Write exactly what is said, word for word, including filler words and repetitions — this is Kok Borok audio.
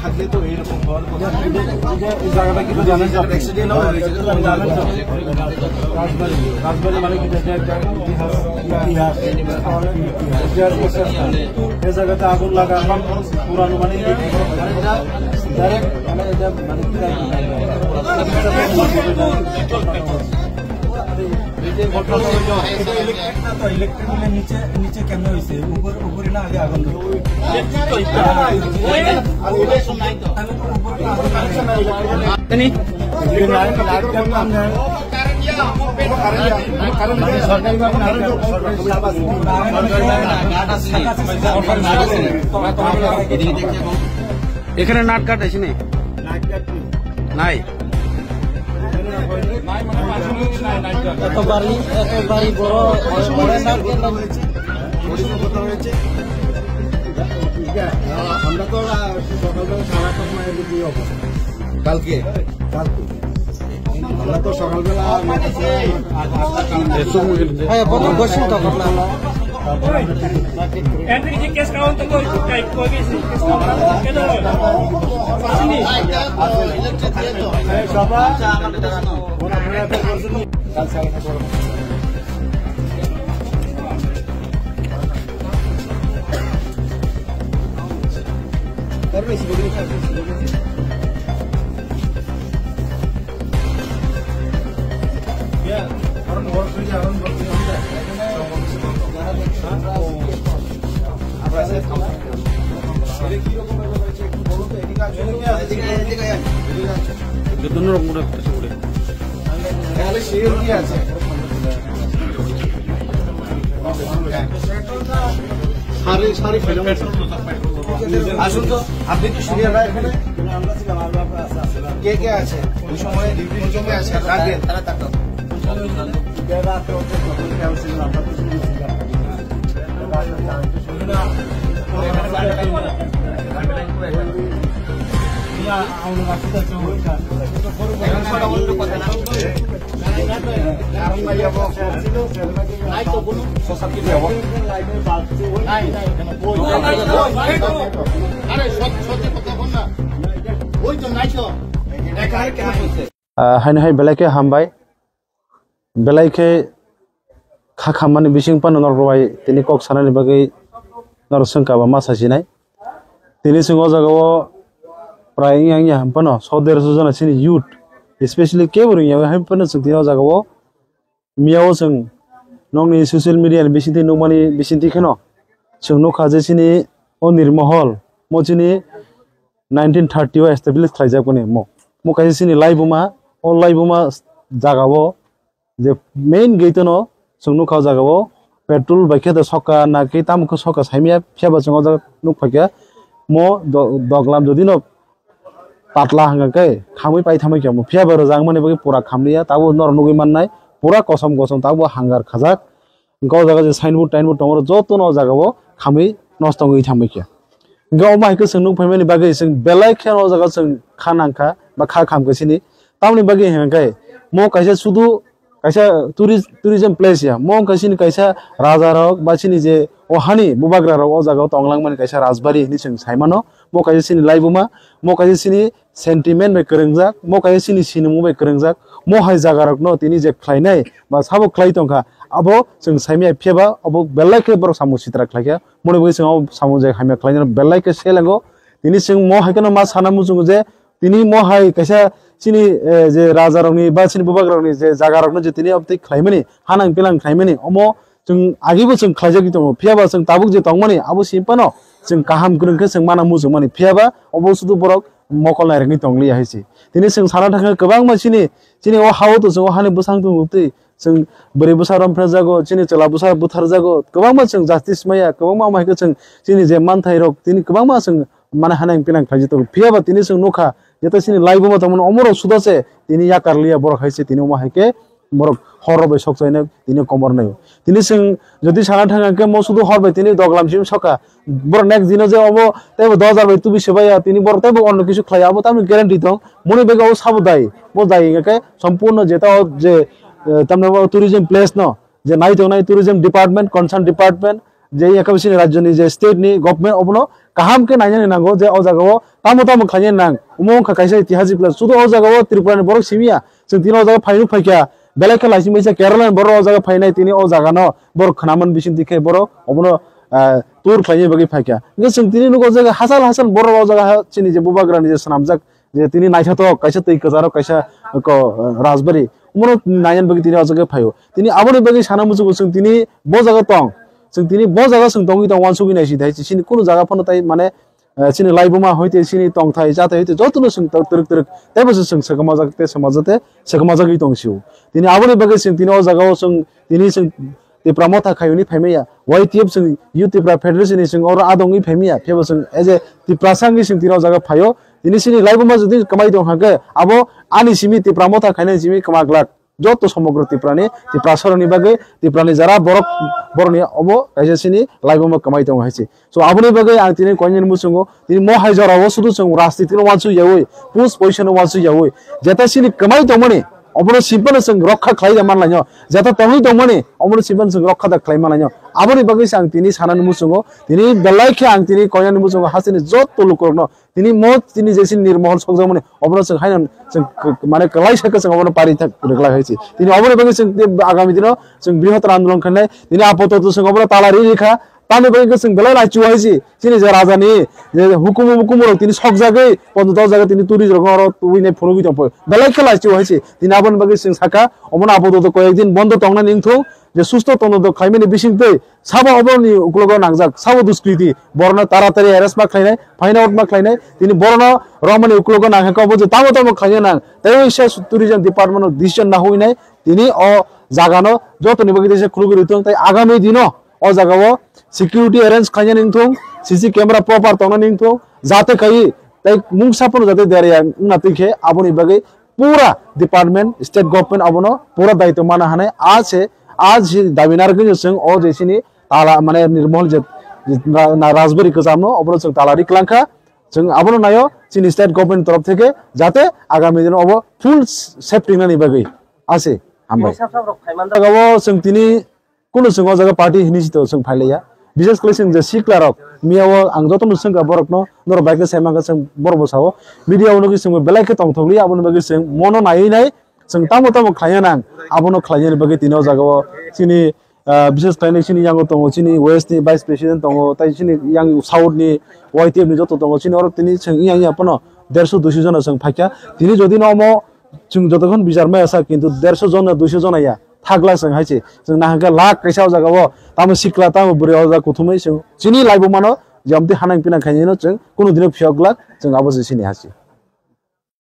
থাকলে তো এইরকম হওয়ার কথা। এই যে, এই জায়গাটা কিন্তু জানেন তো আপনি? জানেন তো? রাজবাড়ি, রাজবাড়ি মানে কি? এটা একটা ইতিহাস, ইতিহাস, অনেক ইতিহাস। ইতিহাস বলতে এই জায়গাতে আগুন লাগা, এখন পুরানো মানে কি? Direct মানে এটা মানে কি? এই যে ঘটনা হইলো, এটা ইলেকট্রিক না তো, ইলেকট্রিক নিচে, নিচে কেমনে হইছে? উপরে, উপরে না আগে আগুন ধরছে? ইলেকট্রিক তো এটা। আর ইলেকট্রিক নাই তো। জানি? এখানে নাট কাট আছে নি? নাই। এত বাড়ি, এত বাড়ি বড়, বড় নাট কেন? আমরা তো সকালবেলা সাড়ে আটটার সময় এদিকে অবস্থা। কালকে? কালকে। আমরা তো সকালবেলা হ্যাঁ, বলো, বসুন তো, ঘটনা। আসুন তো, আপনি কি সিনিয়র না এখানে? কে কে আছে? ওই সময় ডিউটি কে কে আছে? ডাক দিন। Ah, haino hai belai khe hambai. Belai khe kha khammani bising phano norok bai tini kok sanani bagwi norok swngkha ba ma sasinai. Tini chwng o jaga o prai wngya wngya ham phano so derso jona chini youth, especially kebo rwngya wngya ham phano chwng tini o jaga o miya o chwng nokni social media ni bisingtwi nukmani bisingtwi kheno chwng nukha je chini o Nirmohol mo chini nineteen thirty o establish khlaijak boni mo. Mo kaisa chini laibuma, o laibuma jaga o je main gate no chwng nukha o jaga o petrol bai khe da sokha na khe tamo khe sokha saimaya, phiya ba chwng o jaga nuk phaikha mo do-, doglam jodi no patla hwnka khe khamwi pai thamwi khe mo, phiya ba rwjak mani bagwi pura khamliya, tabuk norok nugwi mannai pura kosom kosom tabuk hangar khajak. Hwnka o jaga je signboard tainboard tongo, jotono o jaga o khamwi nosto wngwi thangbai khe. Hwnka omo hai khe chwng nuk phaimani bagwi chwng belai kheno o jaga chwng kha nangkha ba kha khamkha sini. Tamoni bagwi hwnka khe mo kaisa sudu kaisa tourist, tourism place ya. Mo wngkha sini kaisa raja rok ba sini je o hani bubagra rok o jaga o tong langmani kaisa rajbari hinwi chwng sai mano. Mo kaisa sini laibuma, mo kaisa sini sentiment bai kwrwngjak, mo kaisa chini sinimung bai kwrwngjak, mo hai jaga rokno tini je khlainai ba sabo khlai tongkha, abo chwng saimaya, phiya ba abo belai khe borok samung sitra khlaikha, moni bagwi chwng abo samung je hamya khlainai belai khe selengo. Tini chwng mo hai kheno ma sana muchungo je tini mo hai kaisa chini, eh, je raja rokni ba chini bubak rokni je jaga rokno je tini abtwi khlaimani, hanang pilang khlaimani, omo chwng agibo chwng khlaijagwi tongo, phiya ba chwng tabuk je tongmani abo simi phano chwng kaham kwrwng khe chwng mana muchungmani, phiya ba obo sudu borok mokol nairokni tongliya hai se. Tini chwng sana thangkha kwbangma chini, chini o ha-o to chwng o hani bwsang tongtwi chwng bwrwi bwsa romphrejago, chini chwla bwsa butharjago, kwbangma chwng justice maya, kwbangma omo hai khe chwng chini je manthairok tini kwbangma chwng mane hanang pinang khlaijak tongo. Phiya ba tini chwng nukha, jeto chini laibuma tongmani omorok suda se tini yakar liya borok hai se tini omo hai khe Borok hor bai sok chaino tini komor nai. Tini chwng jodi sana thang khe mo sudu hor bai tini doglam sim soka. Borok next dino je obo teibo dos hajar bai tubi sebaya tini borok teibo onno kisu khlai abo tamni guarantee tong. Moni bega o sabo dai. Bo dai khe sompurno jeta o je, eh, tamni o tourism place no je nai tongnai tourism department, concern department, je yakha bisini rajyoni je state ni government obono kaham khe nainani nango je o jagao tamo tamo khlainani nang. Omo wngkha kaisa itihasik place. Sudu o jagao Tripura ni borok simiya. Chwng tini o jaga phainuk phaikha. Belai khe laising baisa Kerala ni borok o jaga phainai tini o jagano borok khnaman bising tikhe borok obono, ah, tour khlaina bagwi phaikha. Hingkhe chwng tini nugo o jaga hachal hachal borok o jaga ha chini je bubagrani je swnamjak je tini naithotok kaisa twi kwcharo kaisa ko, ah, rajbari. Omono nainani bagwi tini o jaga phaio. Tini aboni bagwi sana muchungo chwng tini bo jaga tong. Chwng tini bo jaga chwng tongwi tong uansugwi naisidi hai chini kunu jaga phano tai mane, eh, chini laibuma hoite chini tongthai chathai hoite jotono chwng tor-, twrwk twrwk teibo se chwng swkmajak tei swmajak tei swkmajagwi tong sio. Tini aboni bagwi chwng tini o jaga o chwng tini chwng Tipra Motha khaiyuni phaimaya. Y T F chwng Youth Tipra Federation ni chwng oro adongwi phaimaya. Phiya bo chwng as a Tiprasa wngwi chwng tini o jaga phaio. Tini chini laibuma jodi kwmai tong kha khe abo ani simi Tipra Motha khainai simi kwma glak. Joto somogro Tiprani, Tiprasarokni bagwi, Tiprani jara borok, borokni obo kaisa chini laibuma kwmai tongo hai se. So, aboni bagwi ang tini koinani muchungo, tini mo hai jorao sudu chwng rajnitino uansuk yaui, pus poisano uansuk yaui, jeta chini kwmai tongmani, obono simpano chwng rokha khlai da manlaino, jeta tongwi tongmani, obono simpano chwng rokha da khlai manlaino. Aboni bagwi se ang tini sanani muchungo, tini belai khe ang tini koinani muchungo hasteni joto lukurokno Tini mo tini je chini nirmohol sokjakmani obono chwng haino chwng k-, mane kwlaisa khe chwng obono pari thak rwglai hai se. Tini oboni bagwi chwng tei agami dino chwng brihottor andolon khainai. Tini apatot chwng obono tala ri rikha. Tamni bagwi khe chwng belai laichio hai se. Chini je raja ni je hukumu mukumu rok tini sokjagwi pondo dok jaga tini turi rok oro tubui nai phunugwi tong phai. Belai khe laichio hai se. Tini aboni bagwi chwng saka obono apatot koyek din bondo tongnani wngthung je susto tondo khlaimani bisingtwi Sabo oboroni uklogo nangjak, sabo duskriti, borokno taratari arrest ma khlainai, find out ma khlainai, tini borokno romani uklogo nangkha khe obo je tamo tamo khlaina nang, tei waisa tourism department o decision nahuinai, tini o jagano jotoni bagwi teisa khulugwi rwtong, tei agami dino o jagao security arrange khlainani wngthong, C C camera proper tongnani wngthong, jate kai tei mungsa phano jate derya wngna twi khe aboni bagwi pura department, state government abono pura daitw mana hanai. A se, a se dabi narwgwi chwng o je chini tala, mane, nirmohol je, je ra-, na rajbari kwchamno obono chwng tala ri kwlangkha. Chwng abono naio chini state government torof theke jate agami dino obo full safety nani bagwi. A se, hambai. Tini sab sab rok phaiman da. Jagao chwng tini Kunu chwng o jaga party hinwi sito chwng phailaiya. Bises khlai chwng je sikla rok, miya o ang jotono swngkha borokno, norok bai khe sai mankha chwng borok bo sao. Media o nugwi chwng belai khe tongthokliya, aboni bagwi chwng mono naiwi nai chwng tamo tamo khlaiya nang, abono khlainani bagwi tini o jaga o chini, ah, bises khlai chini yango tongo, chini west ni vice president tongo, tai chini yang south ni Y T F ni joto tongo, chini oro tini chwng yang yang phano derso duiso jona chwng phaikha. Tini jodi no omo Chwng jotokhon bichar maya sa, kintu derso jona, duiso jona ya, thakla chwng hai se. Chwng nahakhe lakh kaisa o jaga o, tamo sikla, tamo bwrwi o jaga kuthumwi chwng chini laibuma no, je amtwi hanang pinang khainai no chwng kunu dino phiyok glak, chwng abo se chini ha se.